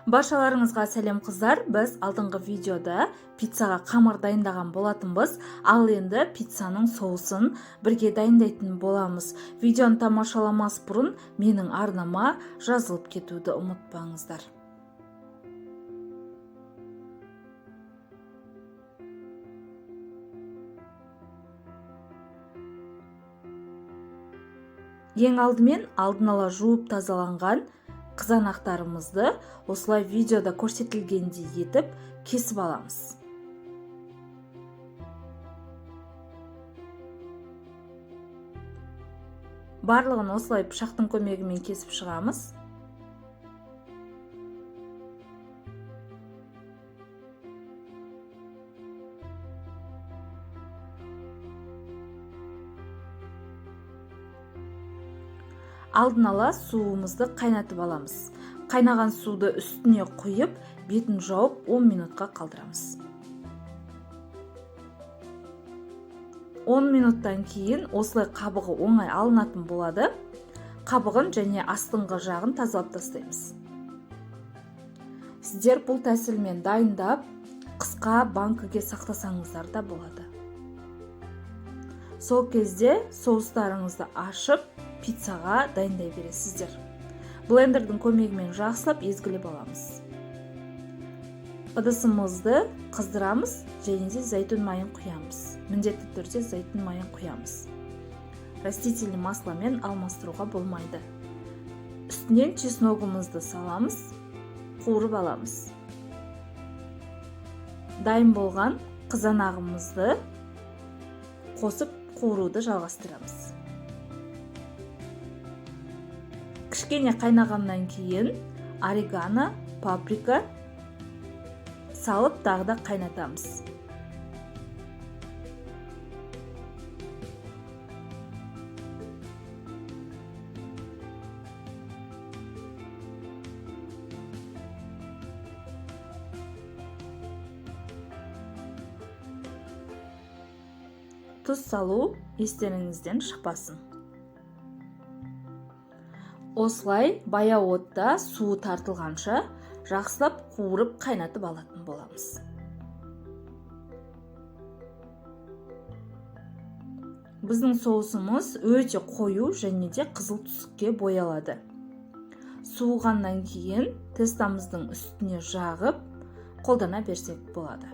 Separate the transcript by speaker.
Speaker 1: Баршаларыңызға сәлем, қыздар! Біз алдыңғы видеода пиццаға қамыр дайындаған болатынбыз. Ал енді пиццаның соусын бірге дайындайтын боламыз. Видеоны тамашаламас бұрын менің арнама жазылып кетуді ұмытпаңыздар. Ең алдымен алдын ала жуып тазаланған қызанақтарымызды осылай видеода көрсетілгендей етіп кесіп аламыз. Барлығын осылай пышақтың көмегімен кесіп шығамыз. Алдын ала суымызды қайнатып аламыз. Қайнаған суды үстіне құйып, бетін жауып 10 минутқа қалдырамыз. 10 минуттан кейін осылай қабығы оңай алынатын болады. Қабығын және астыңғы жағын тазалап тастаймыз. Сіздер бұл тәсілмен дайындап, қысқа банкіге сақтасаңыздар да болады. Сол кезде соустарыңызды ашып, пиццаға дайындай бересіздер. Блендердің көмегімен жақсылап езгілеп аламыз. Ыдысымызды қыздырамыз және де зәйтүн майын құямыз. Міндетті түрде зәйтүн майын құямыз. Растительный масломен алмастыруға болмайды. Үстінен чесногымызды саламыз, қуырып аламыз. Дайын болған қызанағымызды қосып қуыруды жалғастырамыз. Кішкене қайнағаннан кейін орегано, паприка салып тағы да қайнатамыз. Тұз салу естеріңізден шықпасын. Осылай баяу отта суы тартылғанша жақсылап қуырып қайнатып алатын боламыз. Біздің соусымыз өте қою және де қызыл түске боялады. Суығаннан кейін тестамыздың үстіне жағып қолдана берсек болады.